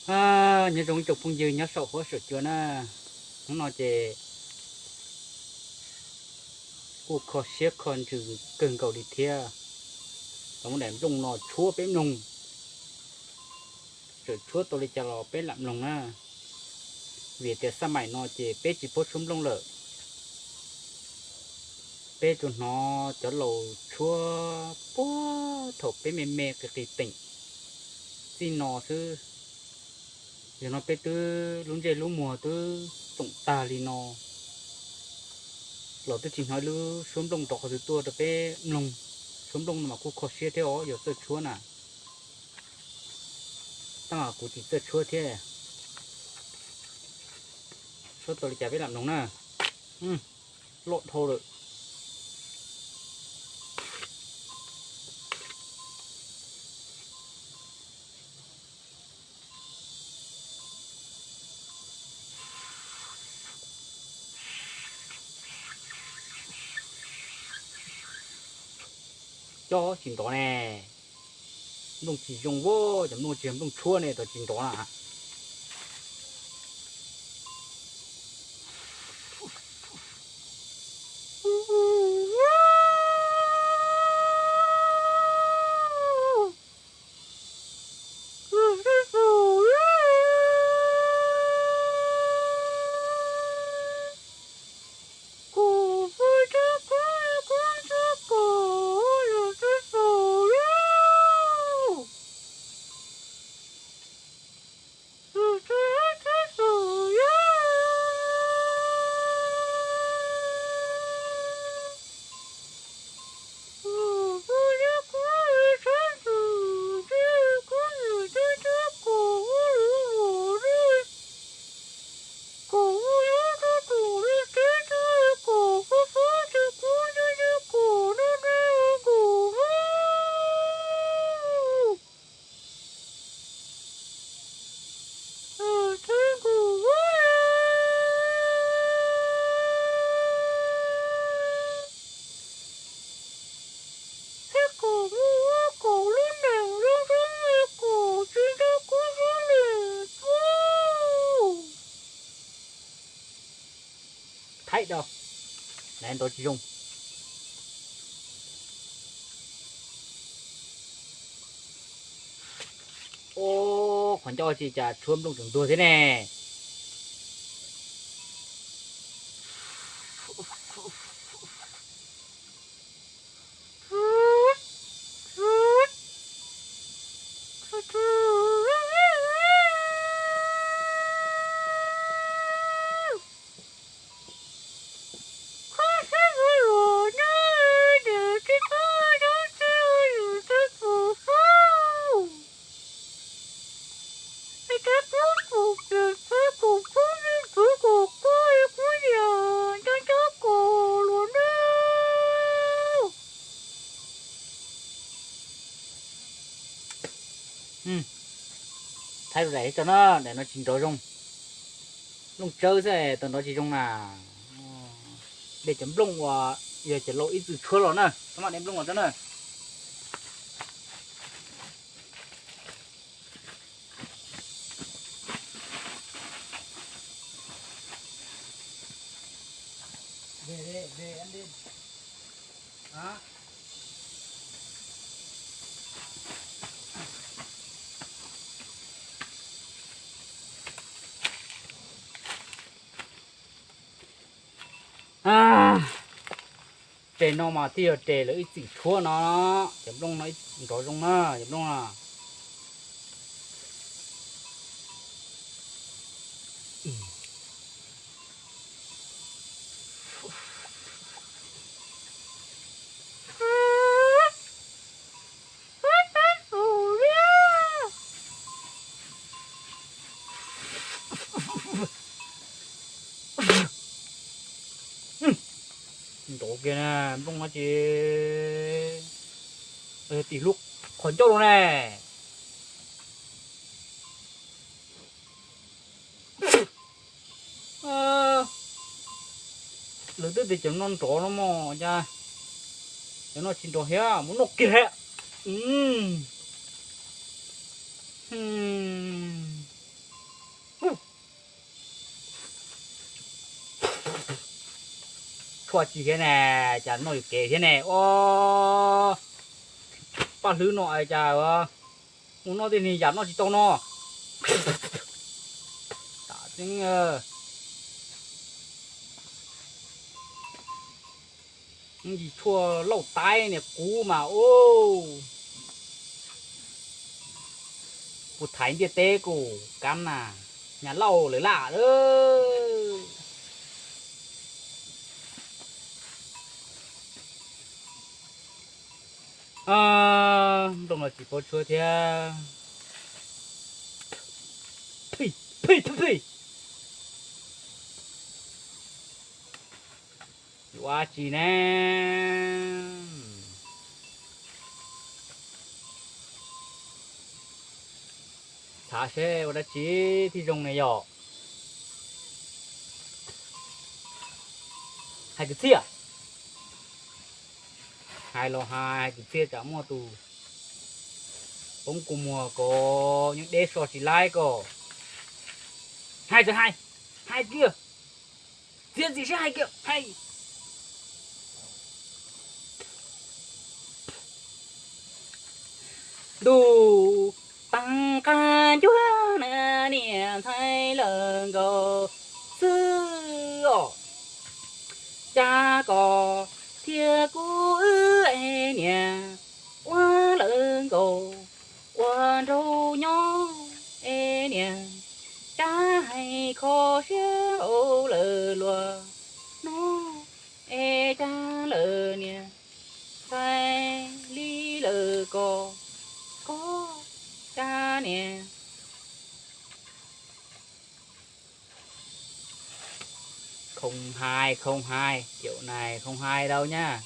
Nyob zoo ib tsoom phooj ywg nyob saum huab saum cua na, hnub no ces kuj kho siab kho ntsws kawg nkaus li thiab. Los muab daim nplooj no tshuab peb mloog, txawm tshuab tau li cas los peb lam mloog na, vim tias xab maim no ces peb tsis paub tshuab nplooj lawm. Peb tsuas hnov cov laus tshuab puag thaum peb me me qis qis teem txij no xwb. Yog no peb twb lub ntsej lub muag twb txoom tag li no los twb tsis hnov ib lub suab nplooj rov qhov twg tuaj rau peb mloog. Suab nplooj no mas kuj kho siab thiab os, yog txawj tshuab na. Tab mas kuv tsis txawj tshuab thiab. Tshuab tau li cas peb lam mloog na. Loj dhau lawm. Cov tsis nrov ne, nplooj tsis zoo, cov nplooj tsis yog nplooj tshuab ne, cov tsis nrov na. Thaij rau, nrov tsis zoo. Ua, qhov ncauj tsis cas tshuab nplooj tseem ntuag thiab ne. Thaij rau daim tso na, daim no tsis nrov zoo. Nplooj tsawb xwb tau nrov tsis zoo na. De cov nplooj uas yog cov laus ib txwm tshuab los na, txhob mam de nplooj los tso na. Res no mas thiaj yog res lawv ib txwm tshuab no, cov nplooj no nrov zoo na, cov nplooj no. Nrov kiag na, nplooj no ces tim hlub qhov ncauj los ne. Lawv twb tias cov no nrov no mog, cas cov no tsis nrov thiab, mus noj kiag thiab. Tshuaj tsis thiab ne, cas noj yuam kev thiab ne. O, paj hlwb no cas mus noj tej niag yam noj tsis tau no. Tam tseeb, ntsis tshuaj lauj taib niag kuv mas u, kuv thaiv ntiaj teb kuv kab na, nyas lauj lawm laj. Nplooj los tsis paub tshuab thiab. Yuav ua tsi ne? Txhav seb ua dab tsi thiaj zoo ne yom. Hais kwv txhiaj, hais los hais, hais kwv txhiaj tsam muaj tus poob kua muag ko, nyob deb so tsis laib ko. Hais txawm hais, hais kiag, txiav txim siab hais kiag, hais. Ntuj taag qab ncuab na niam ntxhais lawm nkaus xwb os. Cas koj thiab kuv wb es niam ua lawm nkaus ua nraug nyob es niam, cas hais kho siab hauv lawm luag hnub es cas lawm niam ntxhais li lawm ko, ko cas niam. Không hài, không hài, kiểu này không hài đâu nha.